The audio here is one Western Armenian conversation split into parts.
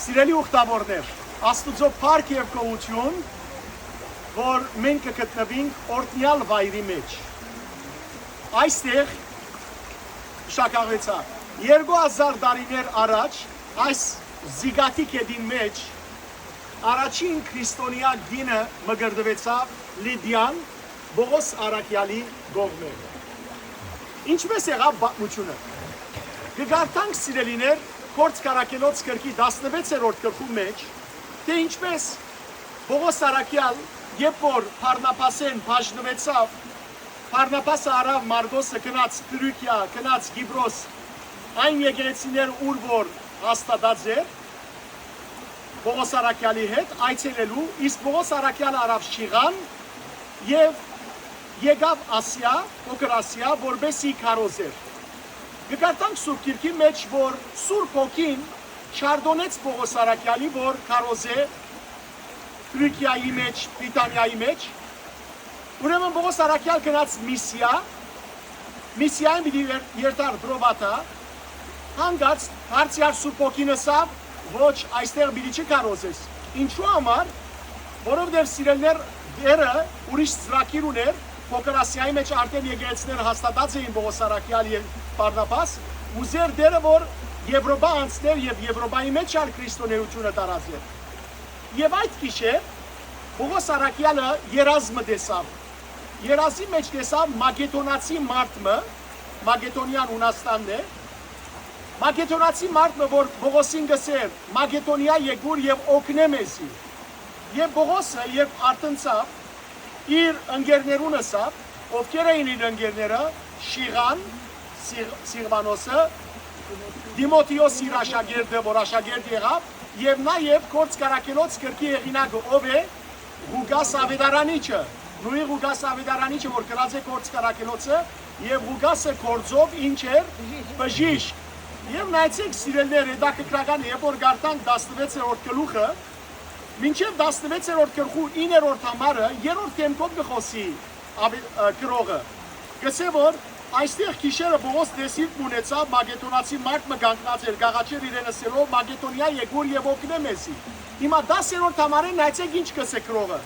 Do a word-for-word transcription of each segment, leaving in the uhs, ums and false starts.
Սիրելի ուխտավորներ, Աստուծոյ փառք եւ գոհութիւն, որ մենք կը գտնուինք օրհնեալ վայրի մէջ։ Այստեղ շագաղեցայ երկու հազար տարիներ առաջ այս Զիկաթի գետին մէջ առաջին քրիստոնեայ կինը մկրտուեցաւ Լիդիան Պողոս Առաքեալի կողմէ։ Ինչպէս եղաւ պատմութիւնը։ Կը կարդանք, սիրելիներ, Գործք Առաքելոց գրքի տասնվեցերորդ գլխու մէջ, թէ ինչպէս Պողոս Առաքեալ, երբ որ Բարնաբասէն բաժնուեցաւ, Բարնաբասը առաւ Մարկոսը, գնաց Փրուգիա, գնաց Կիպրոս, այն եկեղեցիներ, ուր որ հաստատած էր Պողոս Առաքեալի հետ այցելելու, իսկ Պողոս Առաքեալը առաւ Շիղան եւ եկաւ Ասիա, փոքր Ասիա, որպեսզի քարոզէր։ Կը կարդանք Սուրբ Գիրքի մէջ, որ Սուրբ Հոգին չարդոնեց Պողոս Առաքեալի, որ քարոզէ Ֆրիգիայի մէջ, Բիթանիայի մէջ։ Ուրեմն Պողոս Առաքեալ գնաց Միսիա, Միսիայէն պիտի եր-, երթար Տրովաթա, հանկարծ հարցեալ Սուրբ Հոգին ըսաւ, «Ոչ, այստեղ պիտի չքարոզես»։ Ինչու համար, որովհետեւ, սիրելիներ, Տէրը ուրիշ ծրագիր ունէր, Փոքր Ասիայի մէջ արդէն եկեղեցիները հաստատած էին Պողոս Առաքեալ եւ Բարնաբաս, ուզեր Տէրը, որ Եվրոպա անցնէր եւ Եվրոպայի մէջ ալ քրիստոնեությունը տարածեր։ Եւ այդ գիշեր Պողոս Առաքեալը երազը տեսաւ։ Երազի մէջ տեսաւ մակեդոնացի մարդ մը, Մակեդոնիան Յունաստանն է, մակեդոնացի մարդ մը, որ Պողոսին կ'ըսէր, «Մակեդոնիա եկուր եւ օգնէ մեզի»։ Եւ Պողոսը, երբ արթնցաւ, իր ընկերներուն ըսաւ, ովքեր էին իր ընկերները, Շիղան, Սիղ-, Սիղվանոսը, Տիմոթէոս իր աշակերտը, որ աշակերտ եղաւ, եւ նաեւ Գործք Առաքելոց գրքի հեղինակը ով է, Ղուկաս Աւետարանիչը, նոյի Ղուկաս Աւետարանիչը, որ գրած է Գործք Առաքելոցը, եւ Ղուկասը գործով ինչ էր, բժիշկ։ Եւ նայեցէք, սիրելիներ, հետաքրքրական է, երբ որ կարդանք տասնվեցերորդ գլուխը, մինչեւ տասնվեցերորդ գլխու իններորդ համարը, երրորդ դէմքով կը խօսի աւե-, ը, գրողը։ Կ'ըսէ, որ այստեղ գիշերը Պողոս տեսիլք մը ունեցաւ, մակեդոնացի մարդ մը կանգնած էր, կ'աղաչէր իրեն ըսելով, «Մակեդոնիա եկուր եւ օգնէ մեզի»։ Հիմա տասերորդ համարէն նայեցէք ինչ կ'ըսէ գրողը։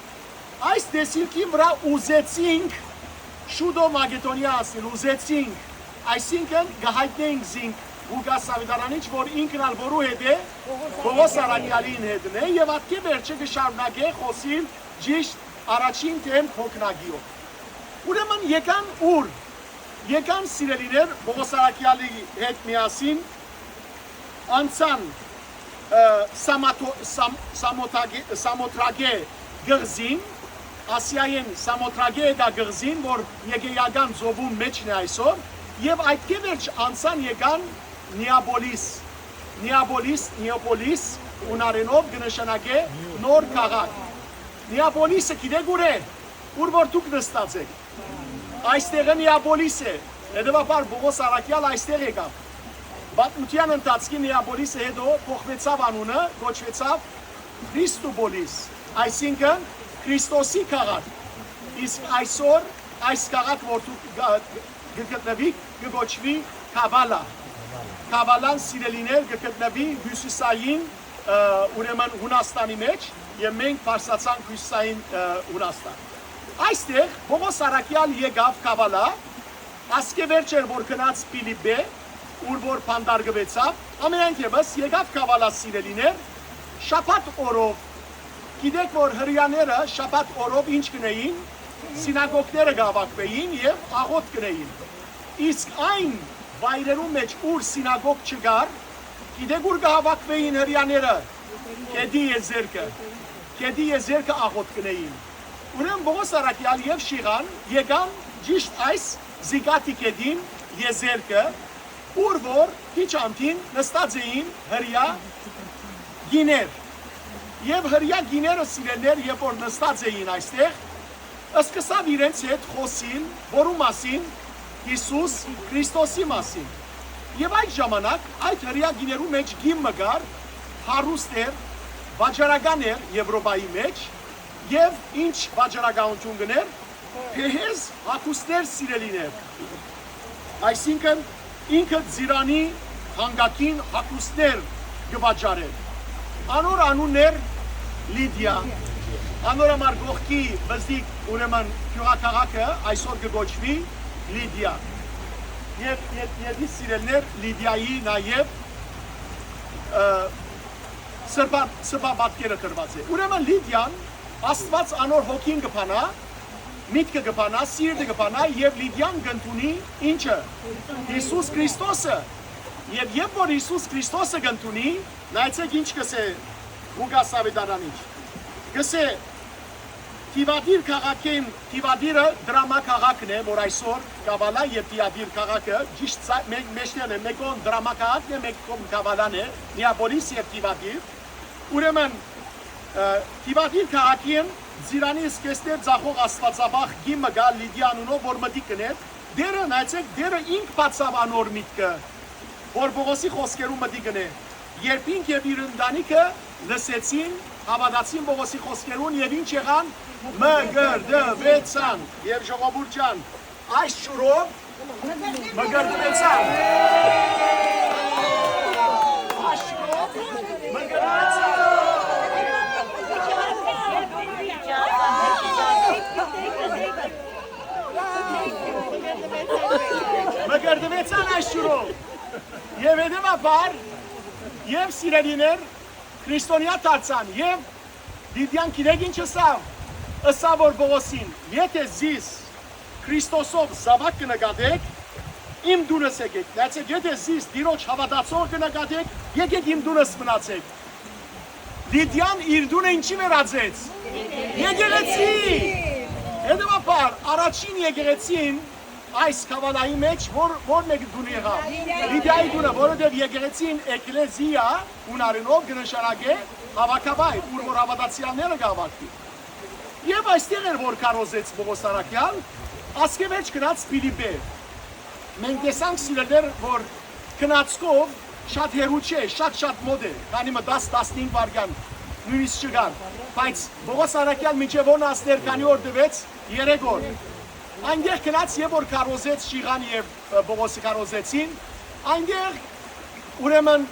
«Այս տեսիլքին վրայ ուզեցինք շուտով Մակեդոնիա հասնել, ուզեցինք»։ Այսինքն, կը յայտնենք զինք Ղուկաս Աւետարանիչ, որ ինքն ալ որու հետ է, Պողոս Առաքեալին հետն է, եւ ատկէ վերջը կը շարունակէ խօսիլ ճիշտ առաջին դէմ հոգնակիով։ Ուրեմն եկան ուր, եկան, սիրելիներ, Պողոս Առաքեալի հետ միասին անցան, ը, Սամաթո-, Սամ-, Սամոթագե-, Սամոթրագե կղզին, Ասիայէն Սամոթրագե եկայ կղզին, որ Եգեական ծովուն մէջն է այսօր, եւ այդ կէ վերջ անցան, եկան Նիապոլիս։ Նիապոլիս, Նիապոլիս, յունարէնով կը նշանակէ նոր քաղաք։ Նիապոլիսը գիտեք ո՞ւր է, ուր որ դուք նստած էք։ Այստեղը Նիապոլիս է, հետեւաբար Պողոս Առաքեալ այստեղ եկաւ։ Պատմութեան ընթացքին Նիապոլիսը հետո փոխուեցաւ անունը, կոչուեցաւ Քրիստոպոլիս, այսինքն՝ Քրիստոսի քաղաք։ Իսկ այսօր այս քաղաք, որ դուք գ-, կը գտնուիք, կը կոչուի Քավալա։ Քավալան, սիրելիներ, կը գտնուի հիւսիսային, ը, ուրեմն Յունաստանի մէջ, եւ մենք բարձրացանք հիւսիսային, ը, Յունաստան։ Այստեղ Պողոս Առաքեալ եկաւ Քավալա, ասկէ վերջ էր, որ գնաց Փիլիպպէ, ուր որ բանտարկուեցաւ, ամենայն դեպս եկաւ Քավալա, սիրելիներ, շաբաթ օրով։ Գիտեք, որ հրեաները շաբաթ օրով ինչ կ'ընէին, սինագոգները կ'հաւաքուէին եւ աղօթք կ'ընէին։ Իսկ այն վայրերուն մէջ, ուր սինագոգ չկար, գիտեք, ուր կը հաւաքուէին հրեաները, գետի եզերքը, գետի եզերքը աղօթք կ'ընէին։ Ուրեմն Պողոս Առաքեալ եւ Շիղան եկան ճիշտ այս Զիկաթի գետին եզերքը, ուր որ քիչ անդին նստած էին հրեայ կիներ։ Եւ հրեայ կիները, սիրելիներ, երբ որ նստած էին այստեղ, սկսաւ իրենց հետ խօսիլ որու մասին, Յիսուս Քրիստոսի մասին։ Եւ այդ ժամանակ այդ հրեայ կիներու մէջ կին մը կար, հարուստ էր, վաճառական էր Եվրոպայի մէջ, եւ ինչ վաճառականութիւն կ'ընէր, Փեհեզ հագուստներ, սիրելիներ, այսինքն ինքը ծիրանի հանգակին հագուստներ կը վաճառէր։ Անոր անունն էր Լիդիա։ Անոր համար կողքի բզդիկ, ուրեմն, գիւղաքաղաքը այսօր կը կոչուի Լիդիա։ Եւ, եւ, եւ, սիրելիներ, Լիդիայի նաեւ, ը, սրբա-, սրբապատկերը դրուած է։ Ուրեմն Լիդիան, Աստուած անոր հոգին կը բանայ, միտքը կը բանայ, սիրտը կը բանայ, եւ Լիդիան կ'ընդունի ինչը։ Յիսուս Քրիստոսը։ Եւ երբ որ Յիսուս Քրիստոսը կ'ընդունի, նայեցէք ինչ կ'ըսէ Ղուկաս աւետարանիչ։ Կ'ըսէ, Թիվադիր քաղաքին, Թիվադիրը դրամա քաղաքն է, որ այսօր Կավալա եւ Թիվադիր քաղաքը ճիշտ սա-, մէ-, մէջտեղն է, մէկ կողմ դրամա քաղաքն է, մէկ կողմ Կավալան է, Նեապոլիս եւ Թիվադիր։ Ուրեմն, ը, Թիվադիր քաղաքին Ծիրանի սկեստեր ձախող աստուածաբախ կին մը կար Լիդիա անունով, որ մտիկ կ'ընէր։ Դերը, նայեցէք, Դերը ինք բացաւ անոր միտքը, որ Պողոսի խօսքերուն մտիկ կ'ընէ։ Երբ ինք եւ իր ընտանիքը լսեցին, հաւատացին Պողոսի խօսքերուն եւ ինչ եղան, մկրտուեցան։ Եւ ժողովուրդ ջան, այս ջուրով մկրտուեցան։ Այս ջուրով մկրտուեցան։ Մկրտուեցան այս ջուրով։ Եւ հետեւաբար, եւ սիրելիներ, քրիստոնեայ դարձան, եւ Լիդիան գիտեք ինչ ըսաւ։ Ըսաւ որ Պողոսին, «Եթէ զիս Քրիստոսով զաւակ կը նկատէք, իմ տունս եկէք։ Նայեցէք, եթէ զիս Տիրոջ հաւատացող կը նկատէք, եկէք իմ տունս մնացէք»։ Լիդիան իր տունը ինչի վերածեց։ Եկեղեցի։ Հետեւաբար, առաջին եկեղեցին այս Քավալայի մէջ ո՞ր, ո՞րն է տունը եղաւ։ Լիդիայի տունը, որովհետեւ եկեղեցին էկլեզիա հունարենով կը նշանակէ հաւաքավայր, ուր որ հաւատացեալները կը հաւաքուին։ Եւ այստեղ էր որ քարոզեց Պողոս առաքեալ, ասկէ վերջ գնաց Փիլիպպէ։ Մենք տեսանք, սիրելիներ, որ գնացքով շատ հեռու չէ, շատ-շատ մօտ է, քանի մը դաս, տասնհինգ վայրկեան նոյնիսկ չկար, բայց Պողոս առաքեալ մինչեւ ո՞րն է, ասներ քանի օր տուեց, երեք օր։ Այնտեղ գնաց եւ որ քարոզեց Շիղան եւ, ը, Պողոսը քարոզեցին, այնտեղ, ուրեմն,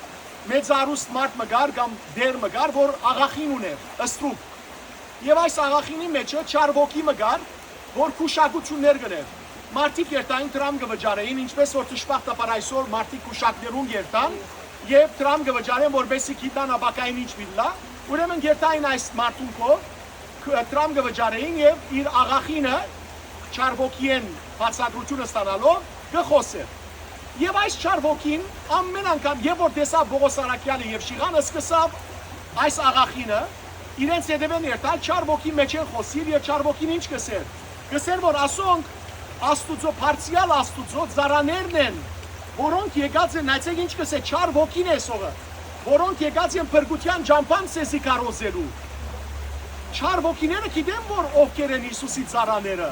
մեծարուստ մարդ մը կար կամ դեր մը կար, որ աղախին ունէր, ստրուկ։ Եւ այս աղախինի մէջը չար ոգի մը կար, որ քուշակութիւններ կ'ընէր։ Մարդիկ երթային դրամ կը վճարէին, ինչպէս որ դժբախտաբար այսօր մարդիկ քուշակներուն կ'երթան եւ դրամ կը վճարեն, որպէսզի գիտնան ապագային ինչ պիտի ըլլայ, ուրեմն կ'երթային այս մարդուն քով, ք-, դրամ կը վճարէին եւ իր աղախինը չար ոգիէն բացատրութիւնը ստանալով կը խօսէր։ Եւ այս չար ոգին ամէն անգամ, երբ որ տեսաւ Պողոս առաքեալը եւ Շիղան, սկսաւ այս աղախինը իրենց հետեւէն երթալ, չար ոգի մէջէն խօսիլ եւ չար ոգին ինչ կ'ըսէր։ Կ'ըսէր որ ասոնք Աստուծոյ, բարձրեալ Աստուծոյ ծառաներն են, որոնք եկած են, նայեցեք ինչ կ'ըսէ, չար ոգին է սողը, որոնք եկած են փրկութեան ճամբան ձեզի քարոզելու։ Չար ոգիները գիտեն որ ովքեր են Յիսուսի ծառաները։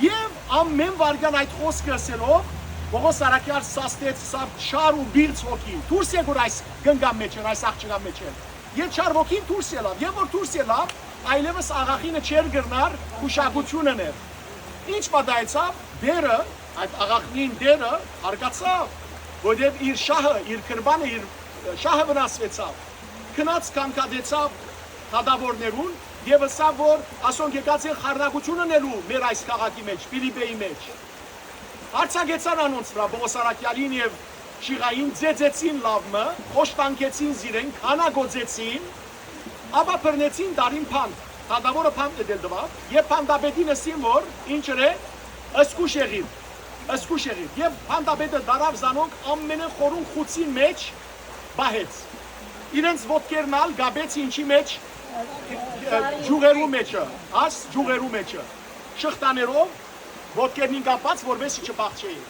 Եւ ամէն վայրկեան այդ խօսքը ըսելով, Պողոս առաքեալ սաստեց սա չար ու պիղծ հոգի։ Դուրս եկուր այս կնկան մէջէն, այս աղջկան մէջէն։ Եւ չար ոգին դուրս ելաւ, եւ որ դուրս ելաւ, այլեւս աղախինը չէր կրնար քուշակութիւն ըներ։ Ինչ պատահեցաւ, դերը, այդ աղախնին դերը հարգացաւ, որտեւ իր շահը, իր կրբանը, իր շահը վնասվեցաւ։ Գնաց կանգատեցաւ դատաւորներուն եւ ըսաւ որ ասոնք եկած են խառնակութիւն ընելու մեր այս քաղաքի մէջ, Փիլիպպեի մէջ։ Արձակեցան անոնց վրայ Պողոս առաքեալին եւ Շիղային, ծեծեցին լաւ մը, խոշտանգեցին զիրեն, քանագործեցին, ապա բռնեցին, տարին բանտ։ Դատաւորը բանտ նետել տուաւ եւ բանտապետին ըսին որ ինչ ըրէ, զգուշ եղիր, զգուշ եղիր։ Եւ բանտապետը դարաւ զանոնք ամենէն խորուն խուցին մէջ պահեց։ Իրենց ոտքերն ալ կապեց ինչի մէջ, ը, ջուղերու մէջը, աս ջուղերու մէջը, շղթաներով ոտքերնին կապած, որպեսզի չփախչէին։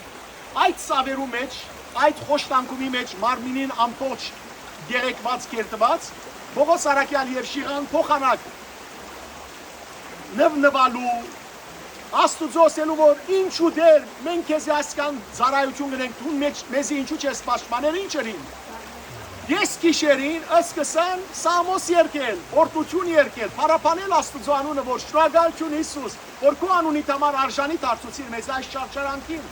Այդ ցաւերու մէջ, այդ խոշտանգումի մէջ մարմինին ամբողջ գեղեկված, կերտված, Պողոս առաքեալ եւ Շիղան փոխանակ նվնվալու, Աստուծոյ ըսելու որ ինչու Տէր, մենք քեզի այսքան ծառայութիւն կ'ընենք, դուն մէջ, մեզի ինչու չես պաշտպաներ, ինչ ըրին։ Ես գիշերին սկսան սամոս երգել, օրհնութիւն երգել, փառաբանել Աստուծոյ անունը որ շնորհակալութիւն Յիսուս, որ քու անունիդ համար արժանի դարձուցիր մեզ այս չարչարանքին։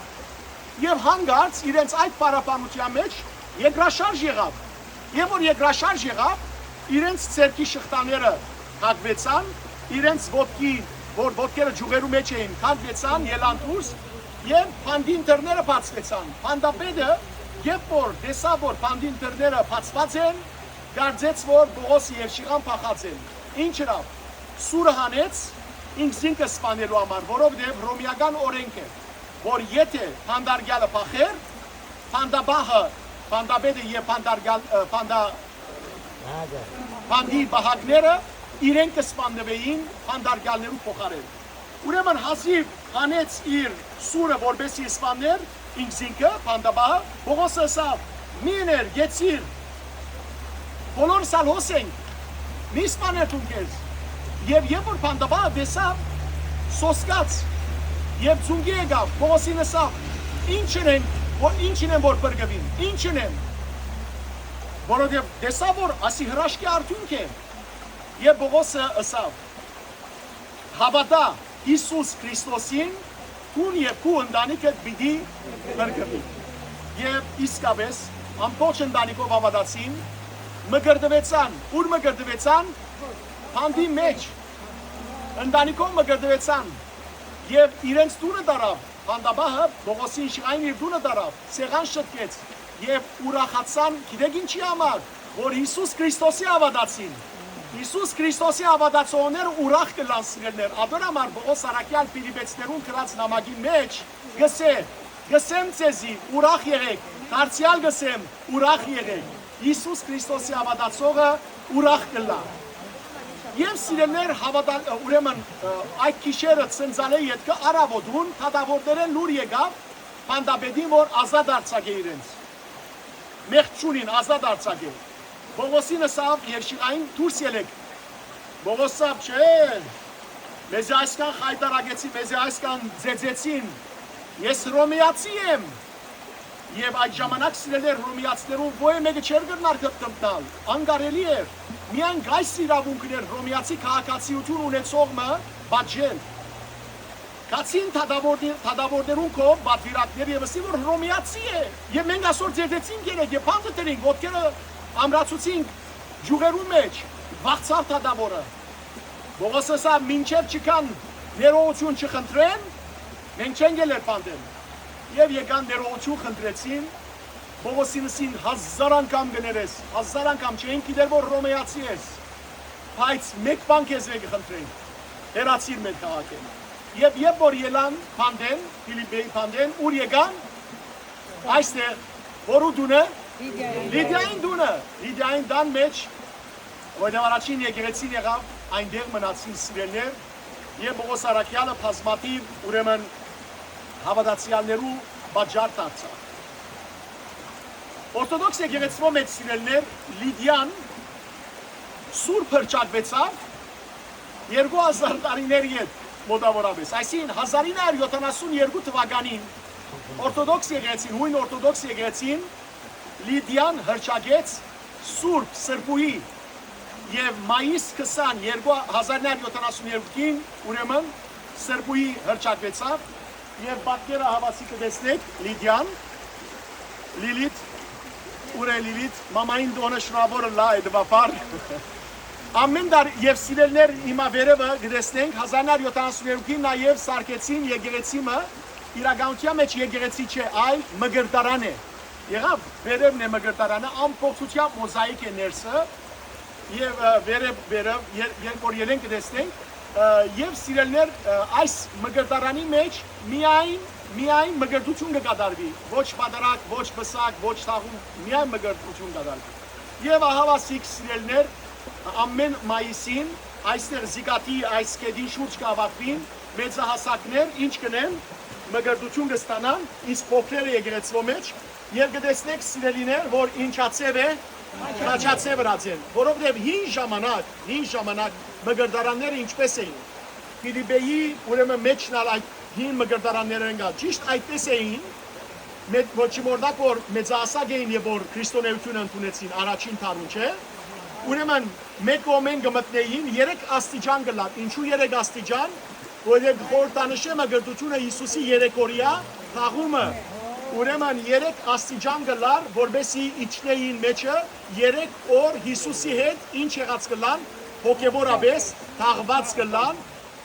Եւ հանկարծ իրենց այդ փառաբանութեան մէջ երկրաշարժ եղաւ։ Եւ որ երկրաշարժ եղաւ, իրենց ձեռքի շղթաները կակուեցան, իրենց ոտքի, որ ոտքերը ջուղերու մէջ էին, կակուեցան, ելան դուրս, եւ փանդին դռները բացուեցան։ Փանդապետը, երբ որ տեսաւ, որ փանդին դռները բացուած են, կարծեց, որ Պողոսը եւ Շիղան փախած են։ Ինչ ըրաւ։ Սուրը հանեց, ինք զինքը սպանելու համար, որովհետեւ հռոմեական օրէնք է, որ եթէ փանդարկեալը փախէր, փանդապահը, փանդապետը եւ փանդարկյալ-, ը, փանդա-, փանդի պահակները իրենք կը սպաննուէին փանդարկյալներու փոխարէն։ Ուրեմն հազիւ հանեց իր սուրը, որպէս զի սպաններ ինքզինքը, փանդապահը, Պողոսը ըսաւ. «Մի ըներ, գեցիր, բոլորս ալ հոս ենք, մի սպաներ դուն քեզ»։ Եւ երբ որ փանդապահը տեսաւ, սոսկաց եւ ծունկի եկաւ, Պողոսին ըսաւ. «Ի՞նչն են, որ, ի՞նչն են որ փրկուին, ի՞նչն են»։ Որովհետեւ տեսաւ, որ ասի հրաշքի արդիւնք է, եւ Պողոսը ըսաւ. «Հաւատա Յիսուս Քրիստոսին, դուն եւ քու ընտանիքդ պիտի փրկուի»։ Եւ իսկապէս, ամբողջ ընտանիքով հաւատացին, մկրտուեցան, ուր մկրտուեցան, փանդի մէջ, ընտանիքով մկրտուեցան, եւ իրենց տունը տարաւ, փանդապահը Պողոսին Շիղային իր տունը տարաւ, սեղան շտկեց, եւ ուրախացան, գիտեք ինչի համար, որ Յիսուս Քրիստոսի հաւատացին։ Յիսուս Քրիստոսի հաւատացողները ուրախ կ'ըլլան, սիրելիներ։ Ատոր համար Պողոս առաքեալ Փիլիպեցիներուն գրած նամակին մէջ կ'ըսէ. «Կ'ըսեմ ձեզի, ուրախ եղէք, դարձեալ կ'ըսեմ, ուրախ եղէք»։ Յիսուս Քրիստոսի հաւատացողը ուրախ կ'ըլլայ։ Եւ սիրելիներ, հաւատալ, ուրեմն, ը, այդ գիշերը ցնցալէ ետքը առաւօտուն դատաւորներէն լուր եկաւ փանդապետին, որ ազատ արձակէ իրենց։ Մեղք չունին, ազատ արձակէ։ Պողոսին ըսաւ եւ Շիղային. «Դուրս ելէք»։ Պողոս ըսաւ. «Չէ, մեզի այսքան խայտարակեցին, մեզի այսքան ծեծեցին, ես հռոմեացի եմ»։ Եւ այդ ժամանակ, սիրելիներ, հռոմեացիներուն ոեւէ մէկը չէր կրնար կտմտալ, անկարելի էր։ Միայն կայս իրաւունքն էր հռոմեացի քաղաքացիութիւն ունեցող մը պատժել։ Գացին դատաւորնի-, դատաւորներուն քով պատուիրակներ եւ ըսին, որ հռոմեացի է։ Եւ մենք ասոր ծեծեցինք երեկ եւ փանդը դրինք, ոտքերը ամրացուցինք ջուղերու մէջ, վախցաւ դատաւորը։ Պողոս ըսաւ. «Մինչեւ չկան ներողութիւն չխնդրեն, մենք չենք ելեր փանդեն»։ Եւ եկան, ներողութիւն խնդրեցին, Պողոսին ըսին. «Հազար անգամ կը ներես, հազար անգամ, չէինք գիտեր որ հռոմեացի ես, բայց մէկ բան քեզմէ կը խնդրենք, հեռացիր մեր քաղաքէն»։ Եւ երբ որ ելան փանդեն, Փիլիպպեի փանդեն, ուր եկան, այստեղ, որու տունը, Լիդիային տունը, Լիդիային տան մէջ, որտեղ առաջին եկեղեցին եղաւ, այնտեղ մնացին, սիրելիներ, եւ Պողոս առաքեալը բազմաթիւ, ուրեմն, հաւատացեալներու պատճառ դարձաւ։ Օրթոդոքս եկեղեցւոյ մէջ, սիրելիներ, Լիդիան սուրբ հռչակուեցաւ երկու հազար տարիներ յետ մոտաւորապէս, այսինքն, հազար ինը հարիւր յոթանասուն երկու թուականին, օրթոդոքս եկեղեցին, յոյն օրթոդոքս եկեղեցին Լիդիան հռչակեց սուրբ, սրբուհի, եւ մայիս քսան, երկու հազար ինը հարիւր յոթանասուն երկուին, ուրեմն, սրբուհի հռչակվեցաւ, եւ պատկերը հաւասի կը տեսնէք, Լիդիան, Լիլիթ, ուր է Լիլիթ, մամային տօնը շնորհաւոր ըլլայ, այդ վապար։ Ամեն դար, եւ սիրելիներ, հիմա վերեւը կը տեսնենք, հազար ինը հարիւր յոթանասուն երկուին նաեւ սարքեցին եկեղեցի մը, իրականութեան մէջ եկեղեցի չէ, այլ մկրտարան է։ Եղաւ, վերեւն է մկրտարանը, ամբողջութեամբ մոզաիկ է ներսը, եւ, ը, վերեւ, վերեւ, եր-, երբ որ ելեն կը տեսնենք, ը, եւ սիրելիներ, ը, այս մկրտարանի մէջ միայն, միայն մկրտութիւն կը կատարուի, ոչ պատարագ, ոչ պսակ, ոչ թաղում, միայն մկրտութիւն կատարուի։ Եւ ահաւասիկ, սիրելիներ, ամեն մայիսին այստեղ Զիկաթի այս գետին շուրջ կ'աւարտուին մեծահասակներ, ինչ կ'ընեն, մկրտութիւն կը ստանան, իսկ փոքրերը եկեղեցւոյ մէջ, եւ կը տեսնէք, սիրելիներ, որ ինչաձեւ է, քաչաձեւ ըրած են, որովհետեւ հին ժամանակ, հին ժամանակ մկրտարանները ինչպէս էին, Փիլիպպեի, ուրեմն, մէջն ալ այդ հին մկրտարանները եղան, ճիշդ այդպէս էին, մէ-, որ չմոռնաք, որ մեծահասակ էին եւ որ քրիստոնէութիւնը ընդունեցին առաջին դարուն, չէ՞։ Ուրեմն, մէկ կողմէն կը մտնէին, երեք աստիճան կ'ըլլար։ Ինչու՞ երեք աստիճան, որովհետեւ խորհրդանշ է մկրտութիւնը Յիսուսի երեք օրեայ թաղումը։ Ուրեմն երեք աստիճան կը լար, որպեսզի իջնէին մեջը, երեք օր Յիսուսի հետ ինչ եղած կը լան, հոգեւորապէս թաղուած կը լան,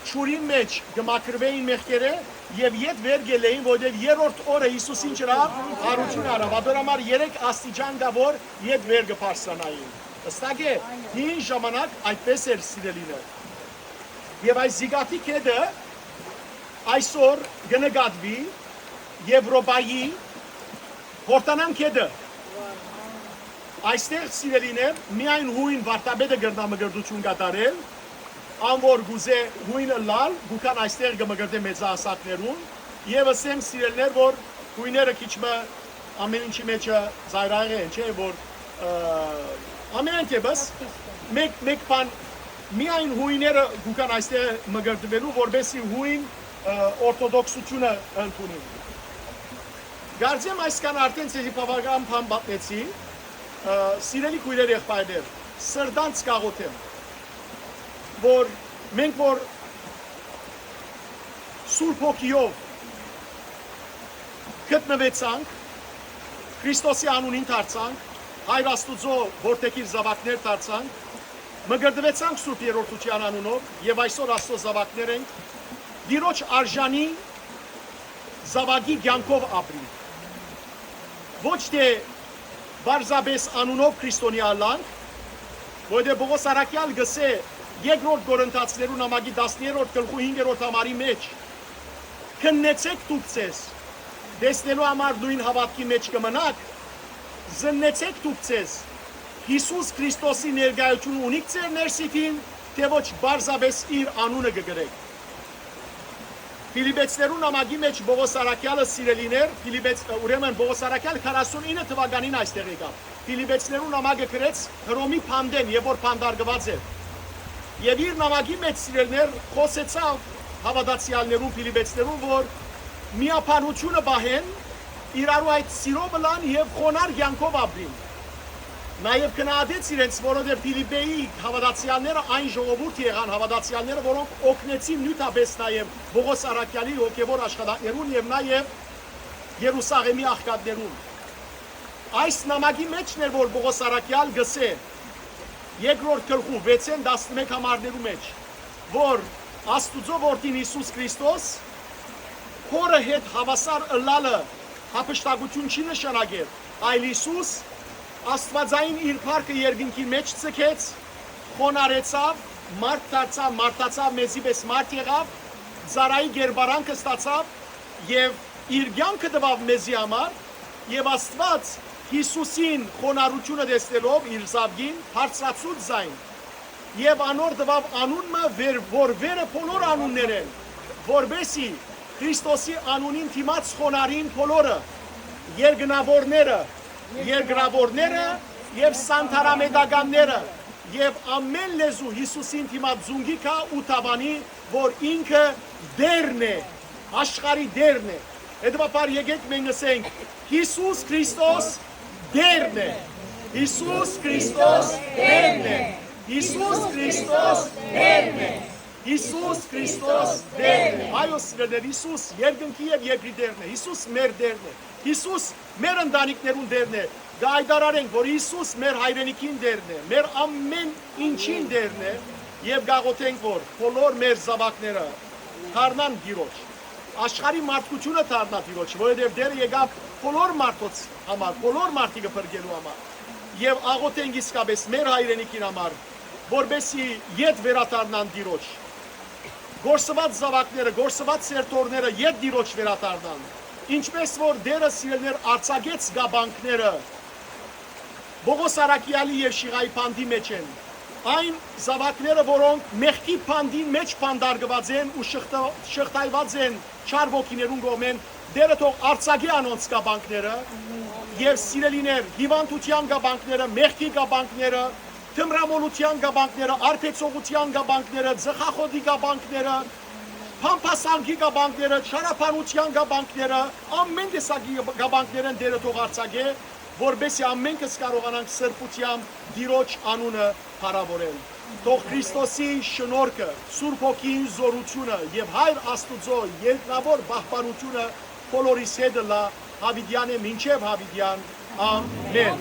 ջուրին մէջ կը մաքրուէին մեղքերէ եւ ետ վեր կ'ելլէին, որովհետեւ երրորդ օրը Յիսուս ինչ ըրաւ, յարութիւն առաւ։ Ատոր համար երեք աստիճան կայ, որ ետ վեր կը բարձրանային։ Հստակ է, հին ժամանակ այդպես էր, սիրելիներ։ Եւ այս զիգաթի կետը այսօր կը նկատուի Եւրոպայի Յորդանան կետը։ Այստեղ, սիրելիներ, միայն յոյն վարդապետը կրնայ մկրտութիւն կատարել, ան որ կ'ուզէ յոյն ըլլալ, կու գան այստեղ կը մկրտեն մեծահասակներուն, եւ ըսեմ, սիրելիներ, որ յոյները քիչ մը ամէն ինչի մէջը ծայրայեղ են, չէ՞, որ, ը, ամենայն դեպս, մեկ, մեկ բան, միայն յոյները կու գան այստեղ մկրտուելու, որպեսզի յոյն, ը, օրթոդոքսութիւնը ընդունին։ Կարծեմ այսքան արդեն ձեզի բաւական բան պատմեցի, ը, սիրելի քոյրեր, եղբայրներ, սրտանց կաղոթեմ, որ մենք որ Սուրբ Հոգիով գտնուեցանք, Քրիստոսի անունին դարձանք, Հայր Աստուծոյ որդեգիր զաւակներ դարձանք, մկրտուեցանք Սուրբ Երրորդութեան անունով եւ այսօր Աստուծոյ զաւակներ ենք, Տիրոջ արժանի զաւակի կեանքով ապրինք։ Ոչ թէ պարզապէս անունով քրիստոնեայ ըլլանք, որովհետեւ Պողոս առաքեալ կ'ըսէ երկրորդ Կորինթացիներու նամակի տասներորդ գլխու հինգերորդ համարի մէջ. «Քննեցէք դուք ձեզ, տեսնելու համար նոյն հաւատքի մէջ կը մնաք, զննեցէք դուք ձեզ, Յիսուս Քրիստոսի ներկայութիւնը ունի՞ք ձեր ներսիդին, թէ ոչ պարզապէս իր անունը կը կրէք»։ Փիլիպեցիներու նամակի մէջ Պողոս առաքեալը, սիրելիներ, Փիլիպեց-, ուրեմն Պողոս առաքեալ քառասունինը թուականին այստեղ եկաւ։ Փիլիպեցիներու նամակը գրեց Հռոմի բանտէն, երբ որ բանտարկուած էր։ Եւ իր նամակի մէջ, սիրելիներ, խօսեցաւ հաւատացեալներուն, Փիլիպեցիներուն, որ միաբանութիւնը պահեն, իրարու այդ սիրով ըլլան եւ խոնար կեանքով ապրին։ Նաեւ գնահատեց իրենց, որովհետեւ Փիլիպպեի հաւատացեալները այն ժողովուրդը եղան, հաւատացեալները, որոնք օգնեցին նիւթապէս նաեւ Պողոս առաքեալի հոգեւոր աշխատանքներուն եւ նաեւ Երուսաղէմի աղքատներուն։ Այս նամակի մէջն էր, որ Պողոս առաքեալ կ'ըսէ, երկրորդ գլխու վեցէն տասնմէկ համարներու մէջ, որ Աստուծոյ Որդին Յիսուս Քրիստոս Հօրը հետ հաւասար ըլլալը հափշտակութիւն չի նշանակեր, այլ Յիսուս Աստուածային իր փառքը երկնքի մէջ ձգեց, խոնարհեցաւ, մարդ դարձաւ, մարդացաւ, մեզի պէս մարդ եղաւ, ծառայի կերպարանքը ստացաւ եւ իր կեանքը տուաւ մեզի համար, եւ Աստուած Յիսուսին խոնարհութիւնը տեսնելով իր զաւկին, բարձրացուց զայն, եւ անոր տուաւ անուն մը, վեր-, որ վեր է բոլոր անուններէն, որպէսզի Քրիստոսի անունին դիմաց խոնարհին բոլորը, երկնաւորները, երկրաւորները եւ սանտարամետականները, եւ ամէն լեզու Յիսուսին դիմաց զունգի գայ ու դաւանի, որ ինքը Տէրն է, աշխարհի Տէրն է։ Հետեւաբար եկէք մենք ըսենք. «Յիսուս Քրիստոս Տէրն է»։ Յիսուս Քրիստոս Տէրն է։ Յիսուս Քրիստոս Տէրն է։ Յիսուս Քրիստոս Տէրն է։ Այո, սիրելիներ, Յիսուս երկնքի եւ երկրի Տէրն է։ Յիսուս մեր Տէրն է։ Յիսուս մեր ընտանիքներուն Տէրն է։ Կայտարարենք, որ Յիսուս մեր հայրենիքին Տէրն է, մեր ամէն ինչին Տէրն է, եւ կաղոթենք, որ բոլոր մեր զաւակները դառնան Տիրոջ, աշխարհի մարդկությունը դառնայ Տիրոջ, որովհետեւ Տէրը եկաւ բոլոր մարդոց համար, բոլոր մարդիկը փրկելու համար, եւ աղոթենք իսկապէս մեր հայրենիքին համար, որպեսզի ետ վերադառնան Տիրոջ, կորսուած զաւակները, կորսուած սերտորները ետ Տիրոջ վերադառնան, ինչպես որ Տէրը, սիրելիներ, արձակեց կապանքները Պողոս առաքեալի եւ Շիղայի բանտի մէջ են։ Այն զաւակները, որոնք մեղքի բանտին մէջ բանտարկուած են ու շղթա-, շղթայված են չար ոգիներուն կողմէն, Տէրը թող արձակէ անոնց կապանքները, եւ սիրելիներ, հիւանդութեան կապանքները, մեղքի կապանքները, թմրամոլութեան կապանքները, արբեցողութեան կապանքները, ծխախոտի կապանքները, բամբասանքի կապանքները, չարաբանութեան կապանքները, ամէն տեսակի կապանքներէն Տէրը թող արձակէ, որպեսզի ամէնքս կարողանանք սրբութեամբ Տիրոջ անունը փառաւորել։ Թող Քրիստոսի շնորհքը, Սուրբ Հոգին զօրութիւնը եւ Հայր Աստուծոյ երկնաւոր պահպանութիւնը բոլորիս հետ ըլլայ Յաւիտեան է մինչեւ յաւիտեան։ Ամեն։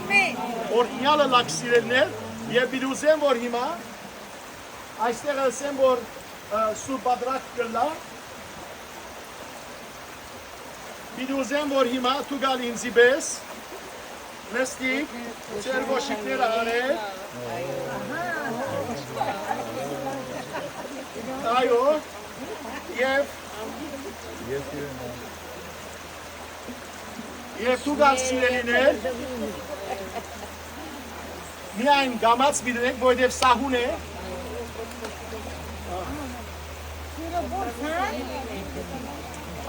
Օրհնեալը լաք սիրելիներ, եւ պիտի ուզեմ, որ հիմա այստեղ ըսեմ, որ, ը, Սուրբ Պատրակ կ'ըլլայ, պիտի ուզեմ, որ հիմա դուք ալ ինծի պէս նստիք, ձեր կոշիկները հանէք։ Այո, եւ, եւ դուք ալ սիրելիներ, միայն կամաց պիտի եք, որովհետեւ սահուն է։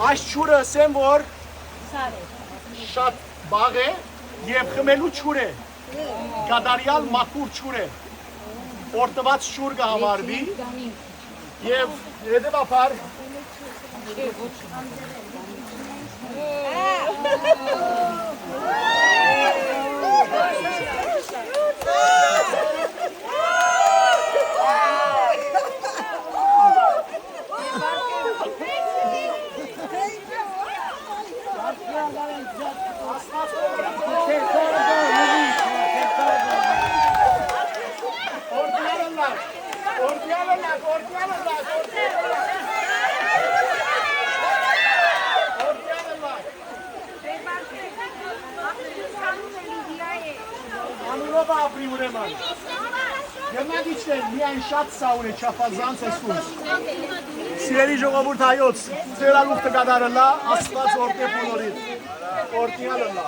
Այս ջուրը ըսեմ, որ շատ բաղ է եւ խմելու ջուր է, կատարեալ մաքուր ջուր է, օրդուած ջուր կը համարուի եւ հետեւաբար Անունով ապրի ուրեմն։ Գնա գիչներ, միայն շատ սահուն է, չափազանց է սուս։ Սիրելի ժողովուրդ հայոց, ձեր ալ ուխտը կատարելա, Աստված օրհնէ բոլորիդ։ Օրհնեալ ըլլայ։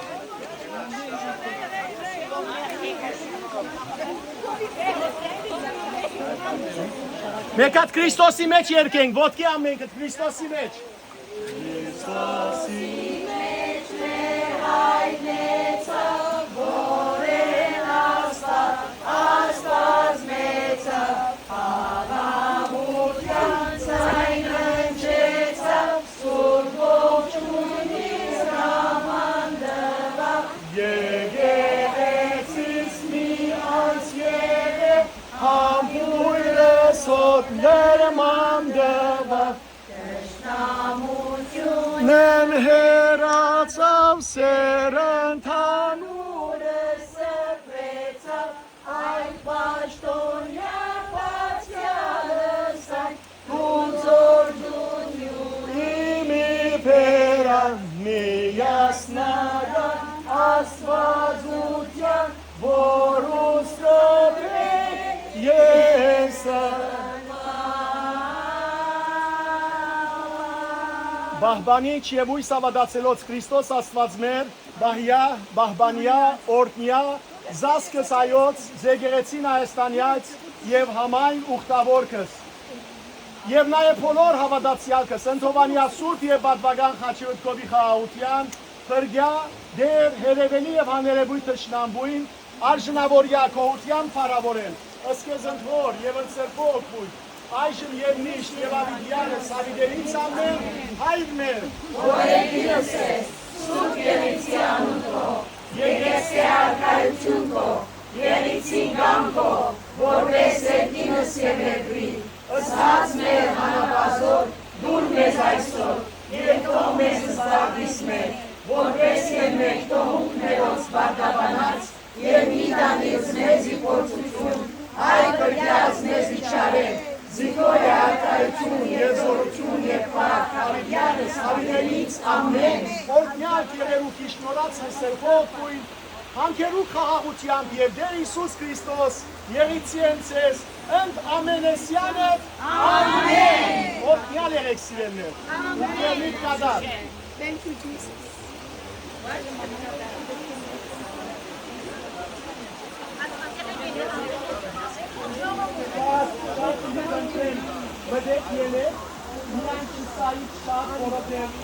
Մէկ հատ Քրիստոսի մեջ երգենք, ոտքի ամենքը Քրիստոսի մեջ։ Քրիստոսի մեջ մեր հայտնեցաւ, որեն Աստված, Աստված մեծը, խաղաղութեան ձայն հնչեցաւ, Սուրբ Ողջոյնին հրաման տուաւ, եկեղեցիս մի անց եղեւ, համբոյրս հոտ ներման տուաւ։ Թշնամութիւնէն հեռացաւ, սէր ընդհանուրը սփռեցաւ, այդ պաշտօնեայ բացեալս այն, դու ձոր դունիունի մի բերան, միասնական Աստվածութեան, որ ուսկրոպ է ես ըլլայ։ Պահպանիչ եւ ոյս հաւատացելոց Քրիստոս Աստուած մեր, պահեա, պահպանեա, օրհնեա, զազգս հայոց, զեկեղեցին հայաստանեաց եւ համայն ուխտաւորքս։ Եւ նաեւ բոլոր հաւատացեալքս, ընդհովանեա սուրբ եւ պատուական խաչի մտքովի խաղաղութեան, փրկեա դեր, հեռեւելի եւ աներեւոյթ թշնամբոյն, արժանաւորեա գոհութեան փառաւորել, սկզբնոր եւ ընդ սրբոյ օգնոյթ, այժմ եւ միշտ եւ յաւիտեանս յաւիտենից ամէն, Հայր մեր, որ երկինս ես, սուրբ եղեցի անուն քո, եկեղեցի արքայութիւն քո, եղեցին կամ քո, որպես երկինս եւ երկրի, ըսած մեր հանապազոր, դուն մեզ այսօր, եւ թող մեզ զբաղիս մեր, որպես եւ մեր թողունք մերոց պարտաբանած, եւ մի տանիր մեզի փորձութիւն, այլ փրկեաց մեզի չարէ, զիգոյ է արքայութիւն եւ զօրութիւն եւ փառք յաւիտեանս յաւիտենից ամէն։ Օրհնեալ կ'երեւու քիչ նորաց հսերքով կույն, հանքերու խաղաղութեամբ եւ Տէր Յիսուս Քրիստոս եղիցի են ձեզ ընդ ամենեսյանը։ Ամէն։ Օրհնեալ եղեք, սիրելիներ։ Ուրեմն կատար։ Thank you, Jesus. Մտեք ելեք, միայն չսայիք շատ, որովհետև